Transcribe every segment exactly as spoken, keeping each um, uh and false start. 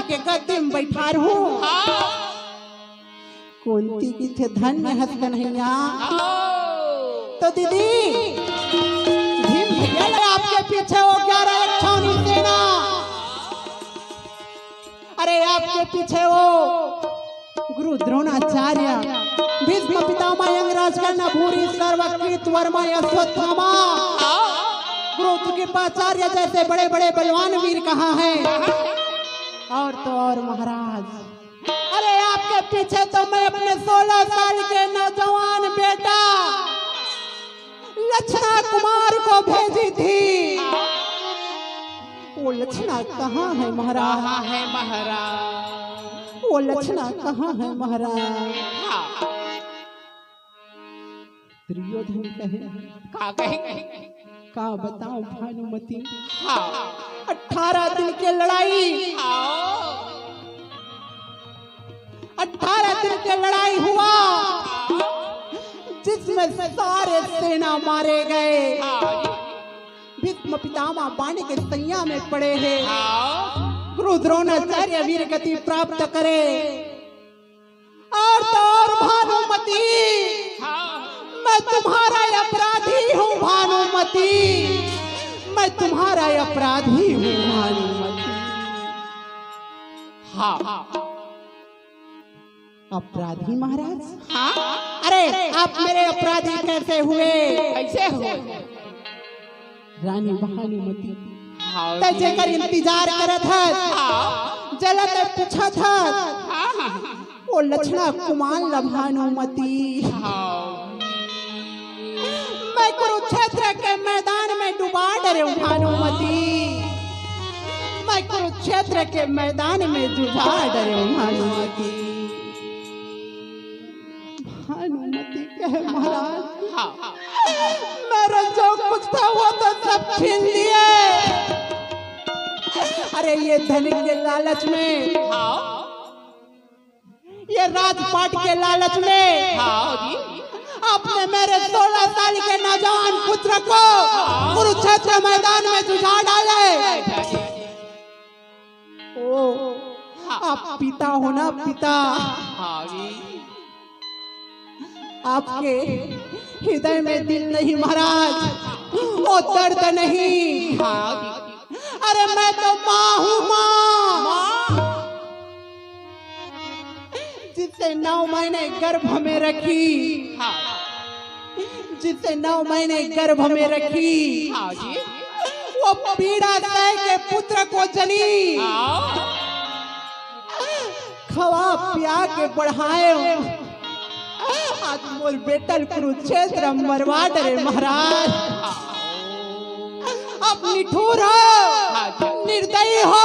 के गद्दी में बैठारहूं। हाँ। कुंती कथे धन्य हस कन्हैया। हाँ। तो दीदी, भीम भैया आपके पीछे वो ग्यारह लक्षावनी सेना, अरे आपके पीछे वो गुरु द्रोणाचार्य, भीष्म पितामह, अंगराज कर्ण, भूरि श्रवा कृत वर्मा अश्वत्थामा, गुरु कृपाचार्य जैसे बड़े बड़े बलवान वीर कहाँ हैं? और तो और महाराज, अरे आपके पीछे तो मैं अपने सोलह साल के नौजवान बेटा लक्षणा कुमार को भेजी थी। वो लक्षणा कहाँ है महाराज? कहाँ है महाराज? वो लक्षणा कहाँ है महाराज? हाँ। दुर्योधन कहे, का कहे? का बताऊं भानुमती? हाँ। अठारह दिन के लड़ाई। हाँ। अठारह दिन के लड़ाई हुआ, जिसमें सारे सेना मारे गए। हाँ। भीष्म पितामह बाण के सैया में पड़े हैं। हाँ। गुरु द्रोणाचार्य वीर गति प्राप्त करे। और तो और भानुमती, हाँ। मैं तुम्हारा अपराधी हूँ भानुमती, मैं तुम्हारा अपराधी हूँ भानुमती। हाँ। अपराधी महाराज? हाँ। अरे, आप मेरे अपराधी कैसे हुए? कैसे हुए? रानी भानुमती, हाँ। तै जेकर इंतजार करत हस, हाँ। जेला तै पूछत हस, हाँ। वो लक्षणा कुमार ला भानुमती। हाँ। मैं कुरुक्षेत्र के मैदान में डुबा डरे हूँ भानुमती, मैं कुरुक्षेत्र के मैदान में जुझा डरे हूँ भानुमती। भानुमती कहे महाराज, हाँ। मेरा जो कुछ था वो तो सब छीन लिए। अरे ये धन के लालच में, हाँ। ये राजपाट के लालच में, हाँ जी। आपने मेरे सोलह साल के नौजवान पुत्र को, हाँ। कुरुक्षेत्र मैदान में जुझा डाले। ओ, हाँ। आप पिता हो ना, पिता। हाँ जी। आपके हृदय में दिल नहीं महाराज, वो दर्द नहीं। हाँ जी। अरे मैं तो माँ हूँ माँ, जिसे नौ महीने गर्भ में रखी, हाँ। जिसे नौ महीने गर्भ में रखी, हाँ जी। वो पीड़ा सह के पुत्र को जनी। हाँ। खवा पिया के बढ़ाए हो। आज मोर बेटा ल कुरुक्षेत्र मरवा डरे महाराज। आप निठुर हो, निर्दयी हो।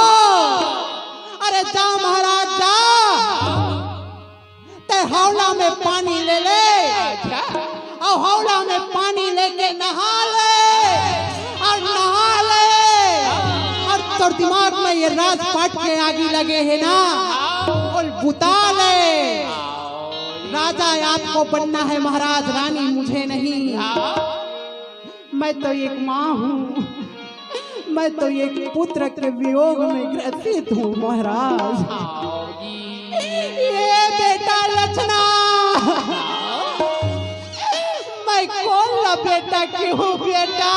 अरे जा महाराज जा, तै हौला में पानी ले ले। अच्छा। अउ हौला में पानी लेके नहा ले अउ नहा ले। अउ तोर दिमाग में ये राजपाट के आगी लगे हे ना, ओला बुता ले। राजा आपको बनना है महाराज, रानी मुझे नहीं। मैं तो एक माँ हूँ, मैं तो एक पुत्र के वियोग में ग्रसित हूँ महाराज। ये बेटा लक्षणा, मैं कोन ला बेटा कहूँ बेटा?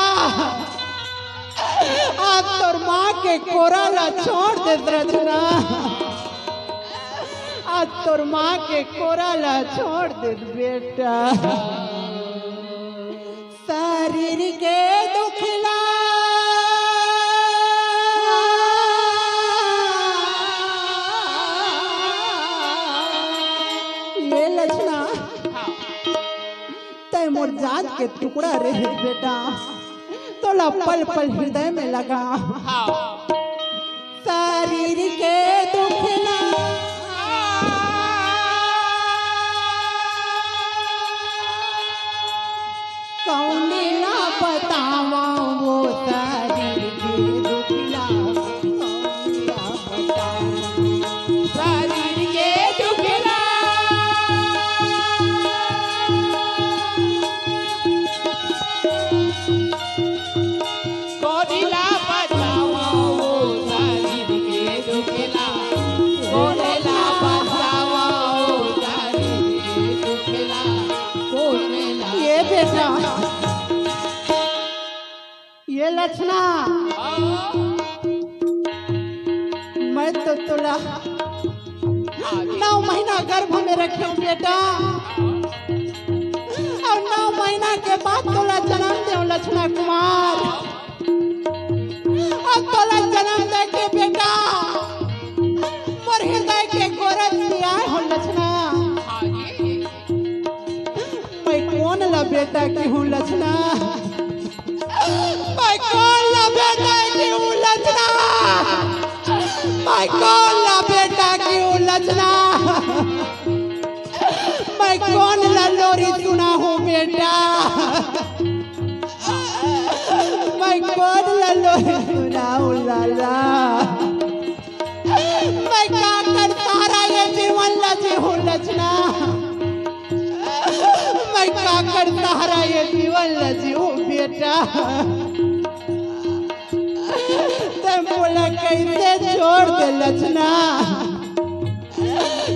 आज तोर माँ के कोरा ला छोड़ दे लक्षणा, आज तोर माँ के कोरा ला छोड़ दे बेटा। शरीर के दुख ला। ये लक्षणा, तै मोर जान के टुकड़ा रहे बेटा, तोला पल पल हृदय में लगा। हाँ। शरीर के दुख ला कौन ला बतावा, वो शरीर के दुख ला कौन ला बतावा। शरीर के दुख ला कौन ला बतावा, वो शरीर के दुख ला लछना, मैं तो तोला नौ महीना गर्भ में रखे हूँ बेटा, और नौ महीना के बाद तोला जन्म दे हूँ लछना कुमार। अब तोला जन्म दे के बेटा मोर हृदय के गोरज में आए हो लछना। मैं कोन ला बेटा की हूँ लछना? मैं कोन ला बेटा की हूँ लछना? मैं कोन ला बेटा की हूँ लछना? मैं कोन ला लोरी सुना हूँ बेटा? मैं कोन ला लोरी सुना हूँ लाला? मैं काकर सहारा ये जीवन ला जीहूँ लछना? मैं काकर सहारा ये जीवन ला जीहूँ बेटा? ते मोला कैसे छोड़ दे लछना?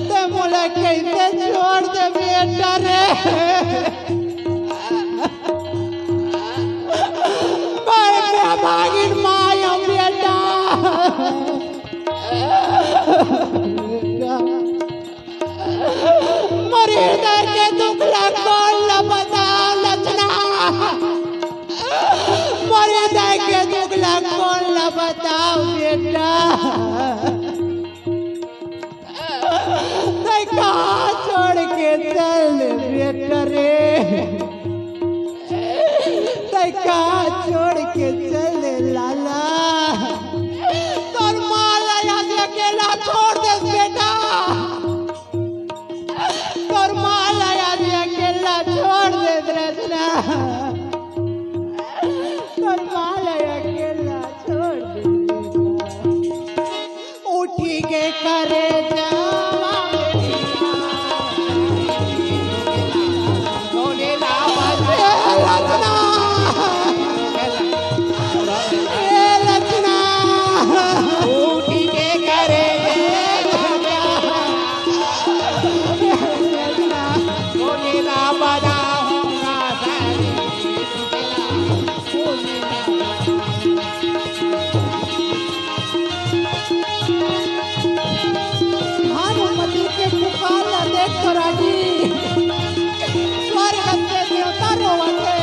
ते मोला कैसे छोड़ दे बेटा रे? मैं बेभागिन माय हूँ बेटा। मोर हृदय के दुख ला कोन ला बताओ लछना? मोर हृदय के दुख ला कोन ला बताओ बेटा? तै कहाँ छोड़ के चल दे बेटा रे? तै कहाँ छोड़ के चल दे लाला? तोर माँ ला आज अकेला छोड़ दे बेटा। तोर माँ ला आज अकेला छोड़ दे रचना। तोर माँ ला अकेला छोड़ दे। उठी के करे जावा ए लछना, ए लछना। उठी के करे जावा। भानुमति के पुकार ला देख तो रागी, स्वर्ग के देवता रोवत हे।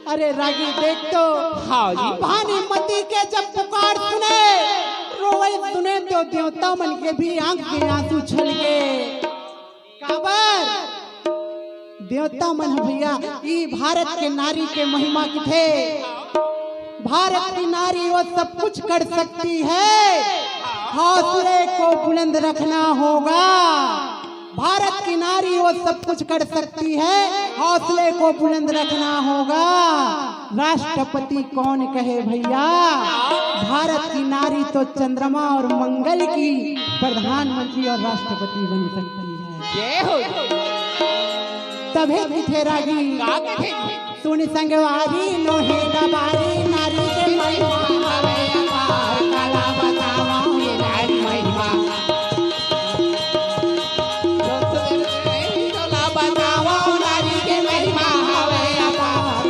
अरे रागी देख तो, हाँ जी। भानुमति के जब पुकार सुने, रोवई सुने तो देवता मन के भी आंख के आंसू छलके। काबर? देवता मन ह भैया, ई भारत के नारी के महिमा किथे। भारत की नारी वो सब कुछ कर सकती है, हौसले को बुलंद रखना होगा। भारत की नारी वो सब कुछ कर सकती है, हौसले को बुलंद रखना होगा। राष्ट्रपति कौन कहे भैया, भारत की नारी तो चंद्रमा और मंगल की प्रधानमंत्री और राष्ट्रपति बन सकती है। जय हो। तभे किथे रागी। का किथे? सुन संगवारी नोहे गवारी नारी के महिमा हवे अपार, काला बतावंव ये नारी महिमा।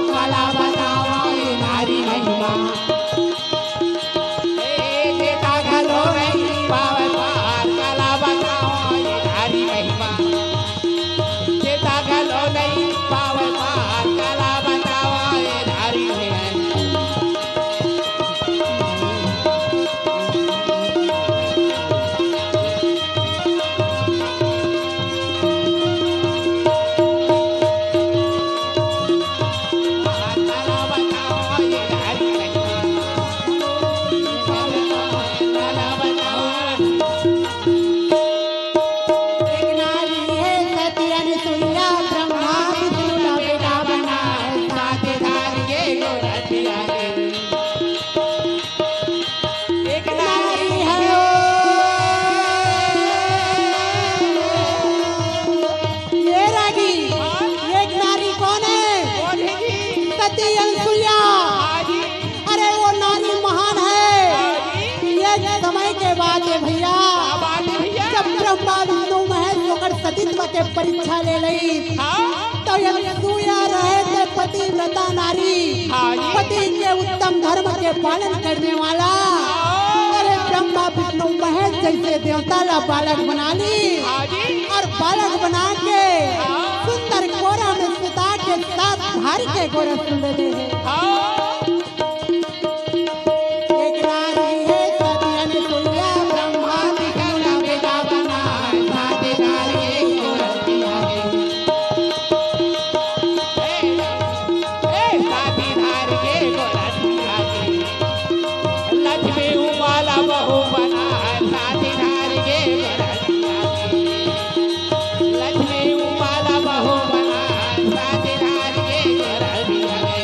काला बतावंव ये नारी महिमा। ए, देता घलो नहीं पावे पार, काला बतावंव ये नारी महिमा। देता घलो नहीं पावे पार, काला बतावंव ये नारी महिमा। एक नारी है। ये रागी, एक नारी कौन है? कौन है जी? सती अनसुईया। हाँ जी। अरे वो नारी महान है। हाँ जी। ये समय के बात है भैया। क्या बात है भैया? जब ब्रह्मा विष्णु महेश ओकर सतीत्व के परीक्षा ले लई, हाँ। तो अनसुईया रहे थे पतिव्रता नारी। हाँ जी। पति के उत्तम धर्म के पालन करने वाला। हाँ। अरे ब्रह्मा विष्णु महेश जैसे देवता ला बालक बना ली। हाँ जी। और बालक बना के हाँ। सुंदर कोरा में सुता के साथ धारी के गोरस ले दे है। हाँ। एक नारी है सती अनसुईया, ब्रह्मा विष्णु ने बेटा बनाए, साथीदार ये गोरखिया रे। ए, ए, साथीदार ये गोरखिया रे। लक्ष्मी उमा ला बहू बनाए, साथीदार ये गोरखिया रे। लक्ष्मी उमा ला बहू बनाए, साथीदार ये गोरखिया रे।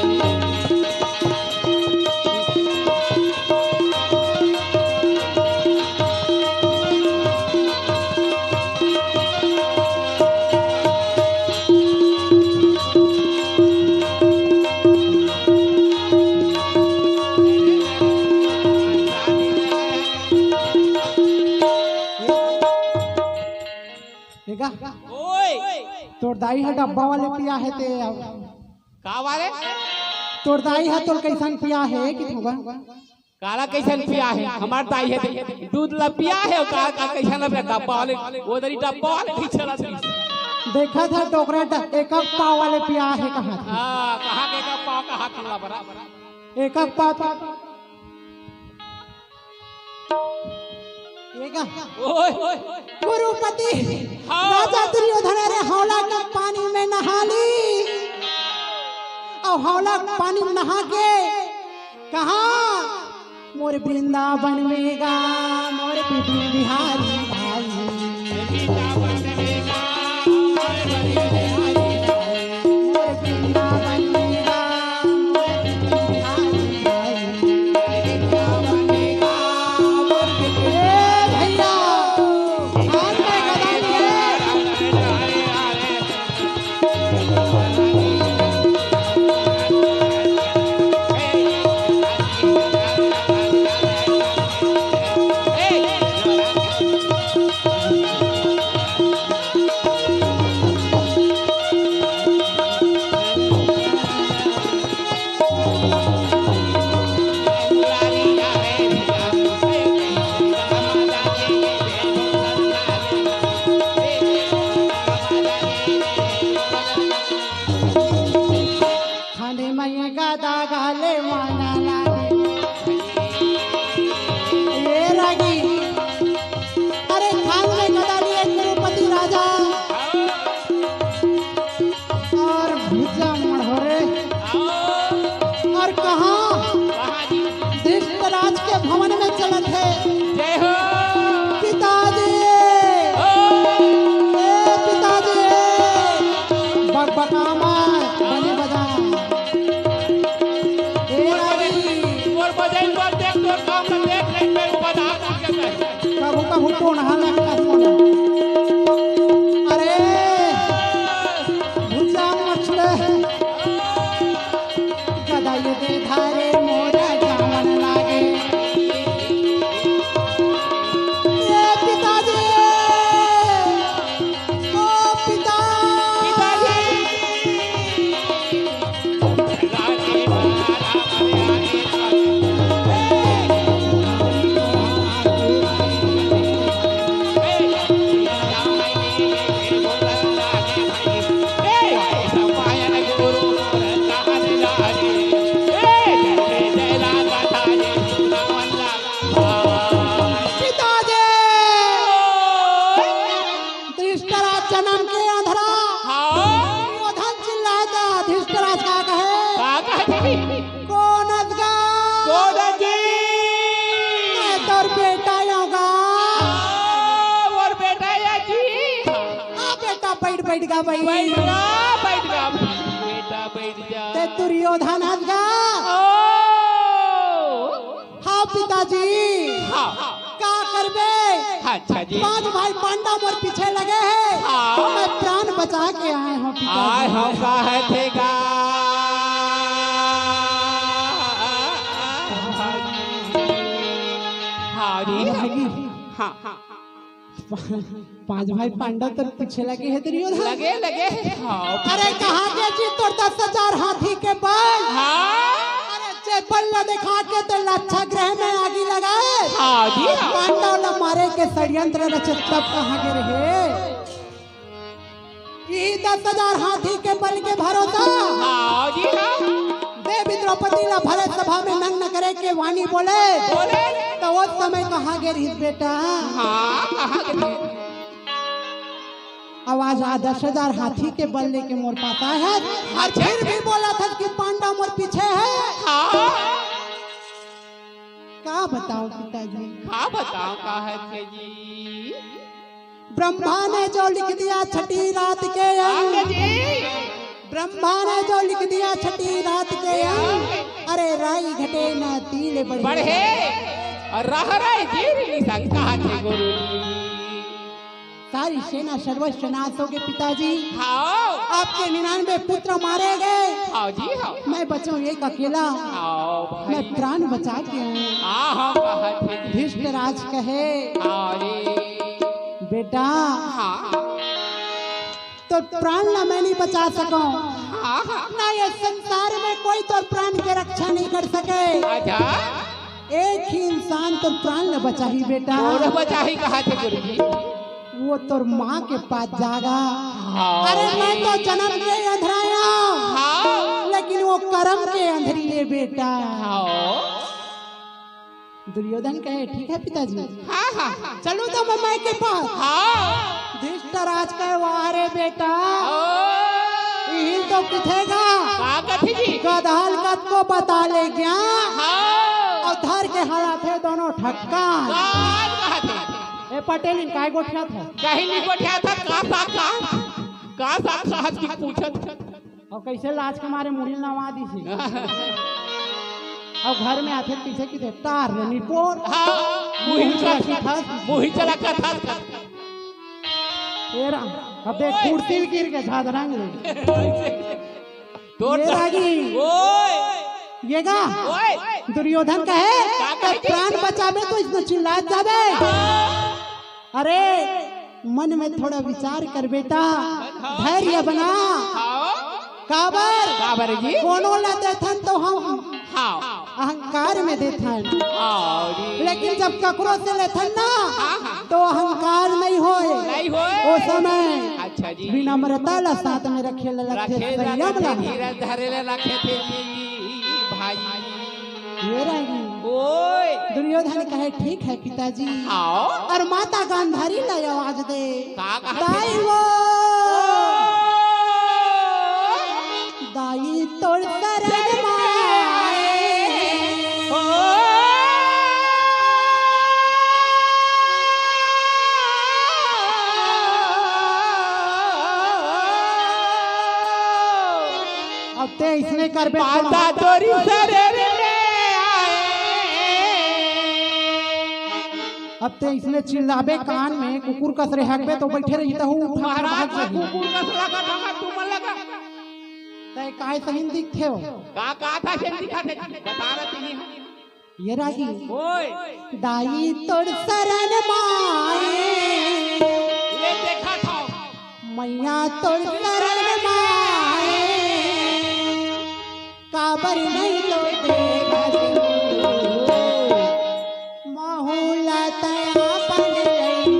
ठीक है? ओए! तोर दाई ह डब्बा वाले पिया हे ते अब। का वाले? तोर दाई ह तोर कैसन पिया हे कि थोबा? काला कैसन पिया हे? हमार दाई हे ते दूध ला पिया हे, का, का कैसन ला पिया? डब्बा वाले, वो दरी डब्बा वाले ठीक चला थी। देखा था टोकरा ड-, एक एक पाव वाले पिया हे कहा था। हाँ, कहा के एक एक पाव कहा था बरा। एक एक पाव। ये का? ओए। कुरुपति हाँ। राजा दुर्योधन रे हौला के पानी में नहा ली। और हौला के पानी में नहा के कहा, "मोर वृंदावन में गा, मोर बिहारी भाई।" खाने में ये गादा गाले माना लागे। ये रागी। अरे खान में गदा लिए कुरुपति राजा। और भुजा मढ़ोरे। और कहाँ? कहाँ जी? धृतराज के भवन में चलत हे। जय हो। पिताजी। ओ। ए पिताजी। बकबकामा, बने बजा। ए रागी। तोर बजाई पर देख, तोर काम में देख, देख, देख, बजा, बजा, बजा। कभू कभू कोन हालत का सोना। अरे भुजा मछले। गदा ये दे धारे मोरा जावन लागे। ए पिताजी, ओ पिता। पिताजी। पिताजी! धृतराज जन्म के अंधरा। हाँ। दुर्योधन चिल्लाता, धृतराज का कहे? का कहे? कोन अस गा? कोन अस जी? मैं तोर बेटा आऊंगा। हाँ, मोर बेटा या जी। हाँ, बेटा बैठ, बैठ गा भाई। बैठ गा, बैठ गा। बेटा बैठ ते दुर्योधन हस गा। हाँ पिताजी। हाँ। का करबे? अच्छा जी। पांच भाई पांडव मोर पीछे लगे हे। हाँ। मैं प्राण बचा के आए हंव पिताजी। आए हंव का हे थे गा। हाँ जी। हाँ, हाँ। पांच भाई पांडव तोर पीछे लगे हे दुर्योधन। लगे, लगे। हाँ। अरे कहाँ गे जी तोर दस हजार हाथी के बल? हाँ। अरे जे बल ला देखा के ते लाक्षागृह में आगी लगाए। हाँ जी, हाँ। पांडव ला मारे के षड्यंत्र रचे तब कहाँ गे रहे? इही दस हजार हाथी के बल के भरोसा। हाँ जी, हाँ। देवी द्रौपदी ला भरे सभा में नग्न करे के वाणी बोले। बोले। त ओ समय कहाँ गे रहिस बेटा? हाँ, कहाँ गे रहिस? अब आज आ दस हजार हाथी के बल लेके मोर पास आए हस, अउ अच्छा। फिर भी बोलत हस कि पांडव मोर पीछे हे। हाँ। का बतावं पिताजी? का बतावं का हे जी? ब्रह्मा ने जो लिख दिया छठी रात के अंग। अंग जी। ब्रह्मा ने जो लिख दिया छठी रात के अंग। अरे राई घटे ना तिल बढ़े। बढ़े। अउ रह रहे जी री संग कहा थे गुरु जी। सारी सेना सर्वस्व नाश हो गए पिताजी। हाँ। आपके निन्यानवे पुत्र मारे गए। हाँ जी, हाँ। मैं बचूं एक अकेला। हाँ भाई। मैं प्राण बचा के आऊं। हाँ, हाँ, कहा थे जी। धृतराज कहे, हाँ रे। बेटा, हाँ। तोर प्राण ला मैं नहीं बचा सकूं। हाँ, हाँ। ना ये संसार में कोई तोर प्राण के रक्षा नहीं कर सके। अच्छा। एक ही इंसान तोर प्राण ला बचाही बेटा। कौन बचाही कहा थे गुरु जी? वो तोर माँ के पास जागा। हाँ। अरे मैं तो जन्म के अंधरा हंव। हाँ। लेकिन वो करम के अंधरी हे बेटा। हाँ। दुर्योधन कहे, ठीक है पिताजी। हाँ, हाँ, हाँ। चलो तो मैं माई के पास। हाँ। धृतराज कहे, वाह रे बेटा। हाँ। इही तो किथे गा। का कथे जी? गदहा ल कतको बता ले गया। हाँ। अउ धर के हलाथे दोनों ठक्का। का कहा थे? ए पटेल, इन काय गोठियाथस? कहीं नहीं गोठियाथस, का साग का? का साग साहब की पूछत? अउ कइसे लाज के मारे मुड़ी नवा दिस हे। अउ घर में आथे पीछे की देखता रे निपोर। हाँ, मुही चला कथा, मुही चला कथा। ए राम, अब देख ओए। कुर्सी भी गिर के झाद रंग ले। तोर ये रागी। ओए। ये गा। ओए। दुर्योधन कहे, का कहे? प्राण बचाबे तो इसने चिल्ला जाबे। हाँ। अरे, मन में थोड़ा विचार कर बेटा, हाँ, धैर्य बना। हाँ। काबर? काबर जी? कोनो ला देथन तो हम हाँ। अहंकार में देथन। हाँ जी। लेकिन जब ककरो से लेथन ना, हाँ, हाँ। तो अहंकार नहीं होए। नहीं होए। ओ समय अच्छा जी। विनम्रता ला साथ में रखे ला, रखे रखे ला, संयम ला। धीरज धरे ला रखे थे जी भाई। ये रागी। ओए। दुर्योधन कहे, ठीक है पिताजी। हाँ। अउ माता गांधारी ला आवाज दे। का कहा दाई थे? वो। ओ। दाई तोर शरण माए। ओ। अब ते इसने करबे माता तोरी शरण में आए। अब ते इसने चिल्लाबे कान में, कुकुर कस रेहकबे तो बैठे रही, तहू उठा के महाराज भाग जाही। कुकुर कस लगा था, तू मन लगा। तय काय सहीन दिखथे हो? का, का था सहीन दिखा थे? बता रहा थी। ये रागी। ओए। दाई तोर शरण माए। ये देखा था। मैया तोर शरण माए। काबर नहीं तो देखा सिंधु। माहौला तया पन गई।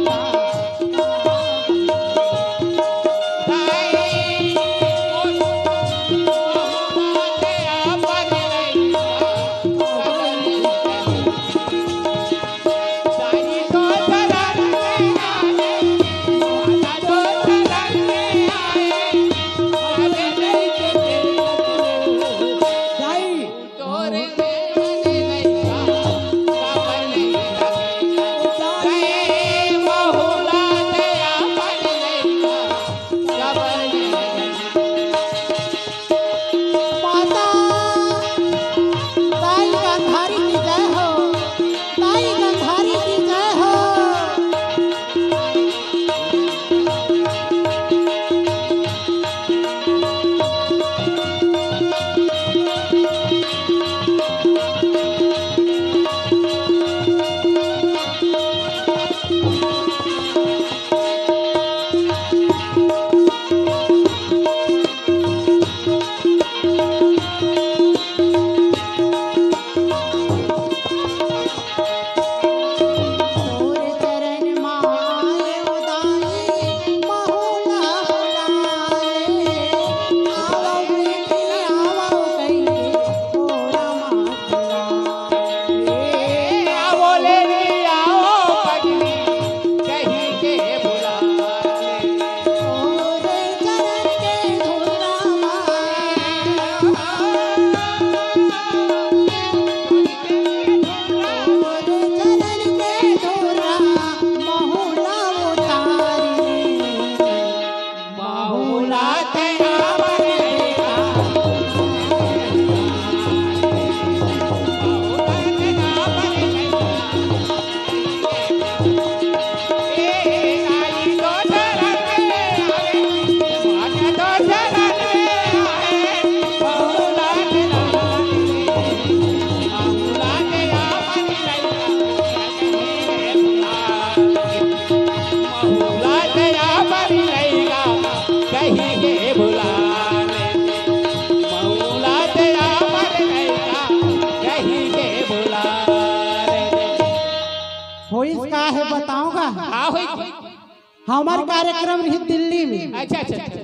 हमर कार्यक्रम रही दिल्ली में, अच्छा अच्छा अच्छा।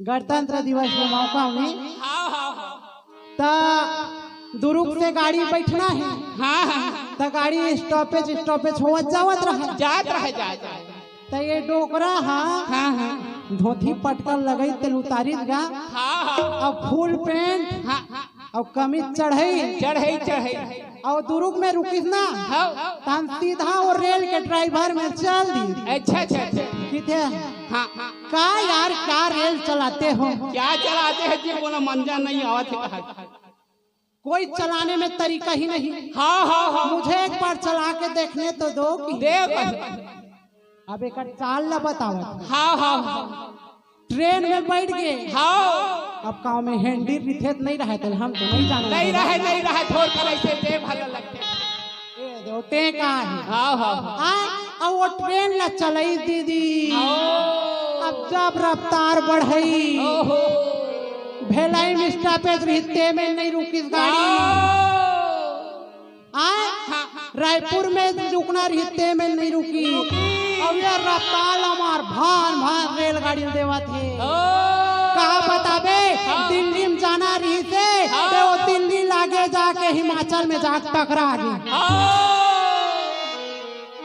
गणतंत्र दिवस के मौका में। हाँ हाँ हाँ। त दुरुग से गाड़ी बैठना है। हाँ हाँ। त गाड़ी स्टॉपेज स्टॉपेज होवत जावत रहा। जात रहे, जात रहे। त ये डोकरा हा हाँ हाँ। धोती पटकन लगई तेल उतारिस गा। हाँ हाँ। अब फुल पैंट हाँ हाँ। अउ कमीज चढ़ई। चढ़ई, चढ़ई। अउ दुरुग में रुकिस ना, हाँ। त हम सीधा वो रेल के ड्राइवर में चल दी। अच्छा, अच्छा, अच्छा। किथे? हाँ, हाँ। का यार, क्या रेल चलाते हो? क्या चलाते हैं जी, बोला मंजा नहीं आवत है कहा। कोई चलाने में तरीका ही नहीं। हाँ, हाँ, हाँ। मुझे एक बार चला के देखने तो दो कि दे बस। अब एकर चाल ला बतावत। हाँ, हाँ, हाँ। ट्रेन में बैठ गए। हाँ। अब गाँव में हैंडल रिथेत नहीं रहे, तो हम तो नहीं जाने नहीं लगे। रहे, नहीं रहे, थोड़ कर ऐसे दे भला लगते। ए, दो टेका है। हाँ, हाँ, हाँ। हाँ, अब वो ट्रेन ला चलाई दीदी। हाँ। अब जब रफ्तार बढ़ई, ओहो। भेलाई में स्टॉपेज रहिते में नहीं रुकिस गाड़ी। हाँ। आय? हाँ, हाँ। रायपुर में रुकना रहिते में नहीं रुकी। रुकी। अब ये रफ्तार हमार भान भान रेलगाड़ी देवत हे। ओ। कहा बताबे? हाँ। दिल्ली में जाना रहिसे, हाँ। तो वो दिल्ली लागे जाके हिमाचल में जाके टकरा गे। हाँ।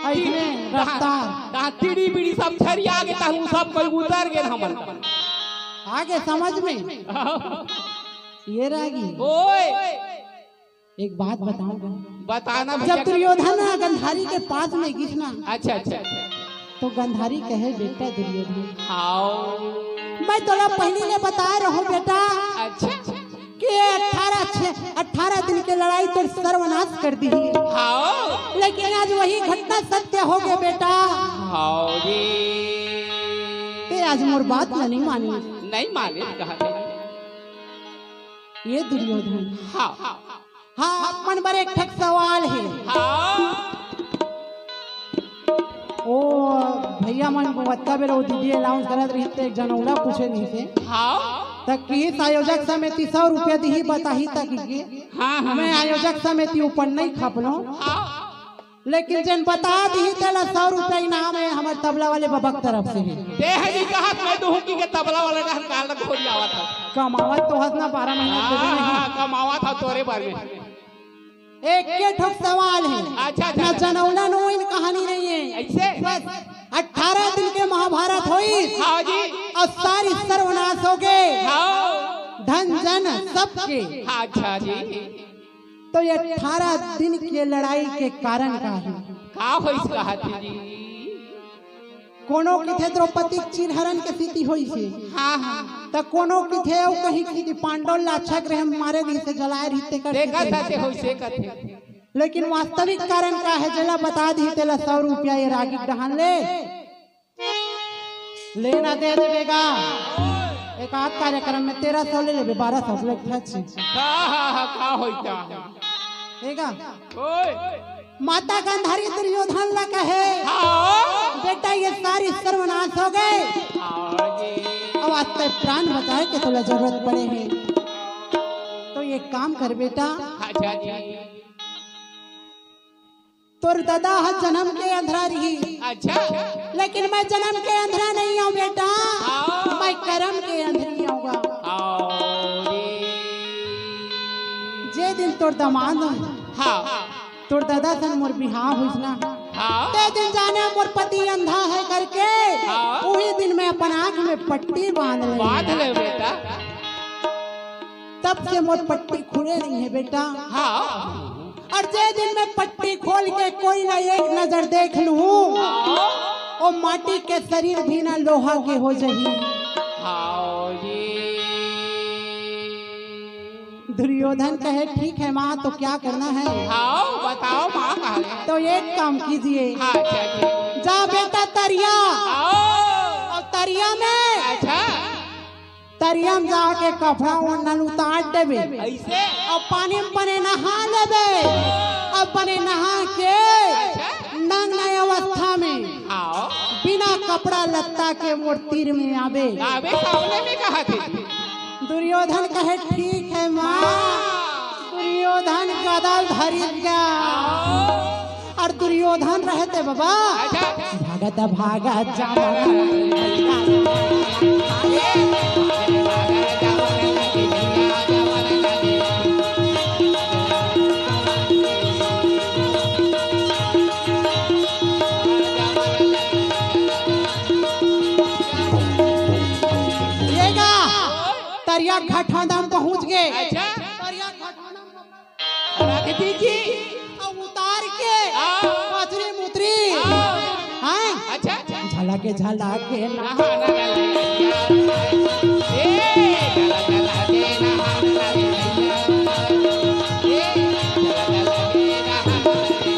ऐसने रफ्तार। कहाँ टीड़ी बीड़ी सब झरिया गे, तहु सब कोई उतर गे हमन। आगे समझ में? हाँ। ये रह गई। ओए। एक बात बताऊं। बताना भैया। जब दुर्योधन ह गंधारी के पास में गिस ना, अच्छा, अच्छा, अच्छा। तो गंधारी कहे, "बेटा दुर्योधन, हाओ। मैं तोला पहिली ले बता रहूं बेटा, अच्छा। कि अठारह छे-, अठारह दिन के लड़ाई तोर सर्वनाश कर दी। हाओ। लेकिन आज वही घटना सत्य हो गया बेटा। हाओ जी। ते आज मोर बात ला नहीं माने।" नहीं माने, कहा थे। ये दुर्योधन। हाँ। हाँ, आप मन बर एक ठक सवाल हे। हाँ। ओ भैया मन, ओतका बेर वो दीदी अनाउंस करत रहिस, त एक जनउला पूछे रहिस हे। हाँ। त किहिस आयोजक समिति सौ रुपया दिही, बताही त कि हाँ, हाँ। मैं आयोजक समिति ऊपर नहीं खपलो। हाँ। लेकिन जेन बता दिही, तेला सौ रुपया इनाम हे, हमर तबला वाले बबा के तरफ से हे। ते ह जी कहत, मैं दुहू की के तबला वाले डहर काल घोरी आवत हस। कमावत तो हस ना, बारह महीना हाँ, देरी नहीं। हाँ, कमावत हस तोरे बर में। एक के ठोक सवाल हे। अच्छा, अच्छा, ना अच्छा। जनउला नोइन कहानी नहीं हे। ऐसे? बस अठारह दिन के महाभारत होइस। हाँ जी। अउ सारी सर्वनाश हो गे। हाँ। धन जन सबके। हाँ, अच्छा जी। तो ये अठारह दिन के लड़ाई के कारण का हे? का होइस कहा थे जी? कोनो किथे द्रौपदी के चीरहरण के सेती होइस हे। हाँ, हाँ। त कोनो किथे अउ कहीं किथे पांडव ला छक रहे मारे नहीं से जलाए रहिते कर देखा देते। था ते होइस हे कथे। लेकिन वास्तविक कारण का हे, जेला बता दी तेला सौ रुपया ये रागी डहान ले। लेना दे देबे गा। एक आध कार्यक्रम में तेरह सौ ले लेबे, बारह सौ ले खर्च। का, हा, हा, का होई, का होई? हे गा? ओए। माता गांधारी दुर्योधन ला कहे, हाँ। बेटा, ये सारी सर्वनाश हो गे। हाँ जी। अब आज तक प्राण बचाए के तोला जरूरत पड़े हे। तो ये काम कर बेटा। अच्छा जी। तोर ददा ह जन्म के अंधरा रही। अच्छा। लेकिन मैं जन्म के अंधरा नहीं हूँ बेटा। हाँ। मैं करम के अंधरी हूँ गा। हाँ। जे दिन तोर दमाद, हाँ। तोर ददा सन मोर बिहाव होइस ना। हाँ। ते दिन जाने मोर पति अंधा है करके। हाँ। उही दिन मैं अपन आँख में पट्टी बांध ले। बांध ले बेटा। तब से मोर पट्टी खुले नहीं है बेटा। हाँ। अउ जे दिन मैं पट्टी खोल के कोई ला एक नजर देख लूं, ओ माटी के शरीर भी ना लोहा के हो जाही। हाओ जी। दुर्योधन कहे, "ठीक है माँ, तो क्या करना है?" हाओ, बताओ माँ, कहा है? तो एक काम कीजिए। हाँ, अच्छा जी। जा बेटा तरिया, हाओ। अउ तरिया में अच्छा। तरिया में जाके कपड़ा ओढ़ना उतार देबे। ऐसे? अउ पानी में बने नहा लेबे। अउ बने नहा के अच्छा। नग्न अवस्था में हाँ। बिना कपड़ा लत्ता के मोर तीर में आबे। आबे सामने में कहा थे। दुर्योधन कहे, "ठीक है माँ।" दुर्योधन गदा धरिस गा। हाँ। अउ दुर्योधन रहे ते बाबा। अच्छा। गत भागा जावना। ये गा, तरिया खटौंदा म पहुंच गे। अच्छा। तरिया खटौंदा म रख दीजिए। अउ उतार के हाँ। कचरी मुतरी। हाँ। हैं? अच्छा, अच्छा। झलक के, झलक के ना। नहाना लगे। ए, झलक झलक के नहाना लगे। ए, झलक झलक के नहाना लगे।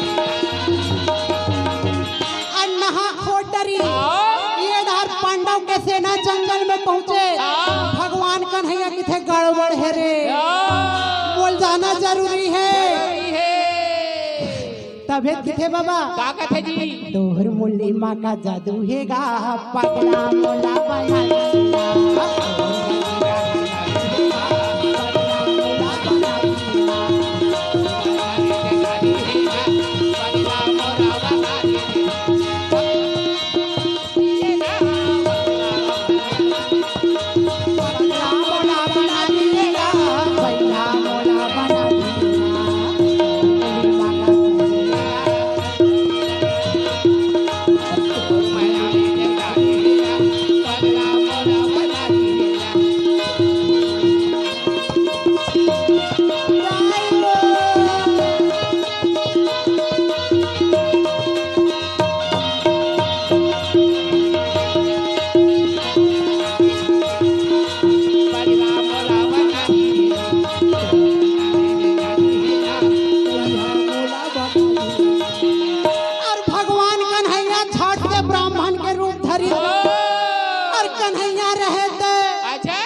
अउ नहा खोट डरी। हाँ। ये डहर पांडव के सेना जंगल में पहुंचे। हाँ। भगवान कन्हैया किथे गड़बड़ हे रे। हाँ। मोला जाना जरूरी हे। जरूरी हे। तभे किथे बाबा। का कथे जी? तोहर मुल्ली माँ का जादू हे गा, पगला मोला बना दिया। अउ भगवान कन्हैया झट से ब्राह्मण के रूप धरी। अउ कन्हैया रहे त अच्छा।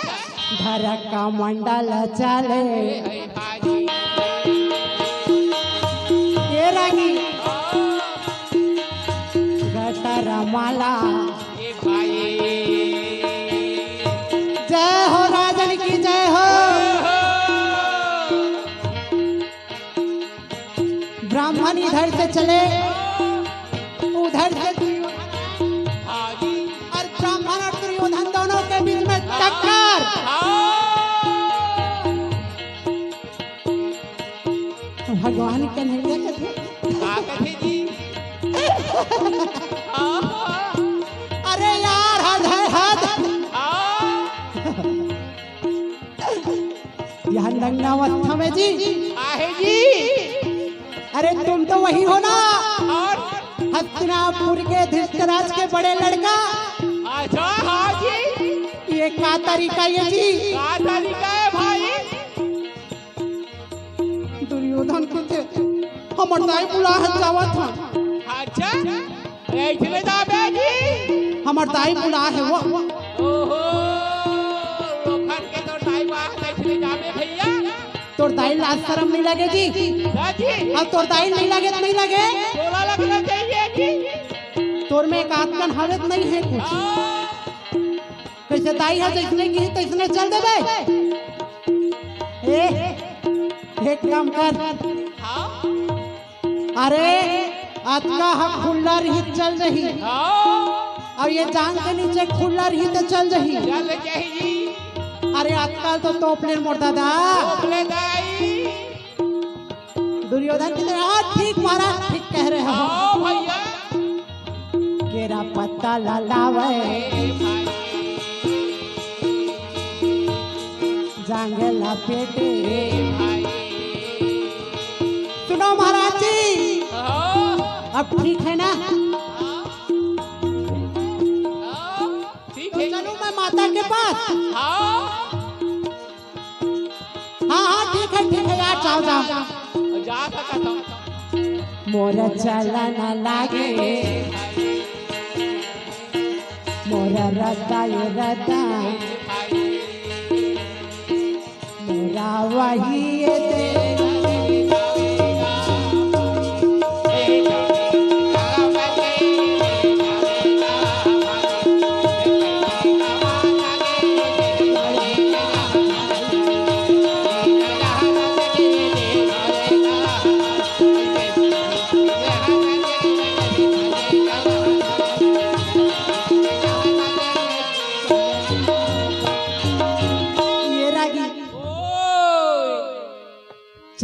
धरा कमंडल चले। ये रागी। गटर माला। ए भाई। जय हो राजन की जय हो। ब्राह्मण इधर से चले, उधर से दुर्योधन। हाँ जी। अउ ब्राह्मण अउ दुर्योधन दोनों के बीच में टक्कर। हाँ। भगवान कन्हैया कथे। का कथे जी? अरे यार, हद हे, हद। हाँ। यह नग्नावस्था में जी। आहे जी। अरे तुम तो वही हो ना? अउ? हस्तिनापुर के धृतराज के बड़े लड़का। अच्छा, हाँ जी। ये का तरीका ये जी? का तरीका हे भाई? दुर्योधन कथे, हमर दाई बुलात हे, जावत हन। अच्छा, अइसने जाबे जी? हमर दाई बुलात हे वो। ओहो, ओखर के तोर दाई बुलात हे, अइसने जाबे भइया। तोर दाई लाज सरम नइ लगे जी? हाँ जी। अउ तोर दाई नइ लगे त नइ लगे? तोला लगना चाहिए जी। तोर में एक आध कन हवे त नइ हे कुछ? हाँ। कइसे दाई ह जइसने किही तइसने चल देबे? ए, एक काम कर। हाँ। अरे, अतका ह खुल्ला रही त चल जही। हाँ। अउ ये जांग के नीचे खुल्ला रही त चल जही। चल जही जी। अरे, अतका ल तो तोप ले मोर दादा। तोप ले दाई। दुर्योधन कथे, "हाँ, ठीक महाराज, ठीक कह रहे हो।" हाँ भइया। केरा पत्ता ला लावे, जांग ला पेटे। सुनो महाराज जी, हाँ। अब ठीक है ना? हाँ। ठीक तो है। चलूं मैं माता के पास? हाँ। हाँ, हाँ, ठीक है, ठीक है यार, जाओ, जाओ। जा सकत हूँ। मोर चलन लागे, मोर रद्दा ये रद्दा, मोरा वही ये दे।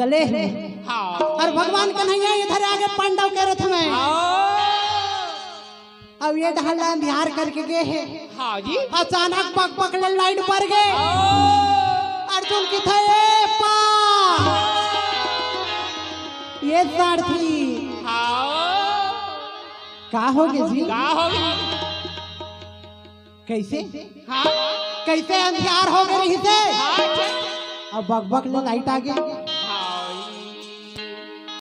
चले हे। हाँ। अउ भगवान कन्हैया इधर आगे पांडव के रथ में। हाँ। अब ये डहर ला अंधियार करके गे हे। हाँ जी। अचानक बक बक ले लाइट बर गे। हाँ। अर्जुन कथे, "ए पा, ये सारथी।" हाँ। का होगे जी? का होगे? कइसे? हाँ। कइसे अंधियार होगे रहिसे? हाँ, ठीक। अब बक बक ले लाइट आगे।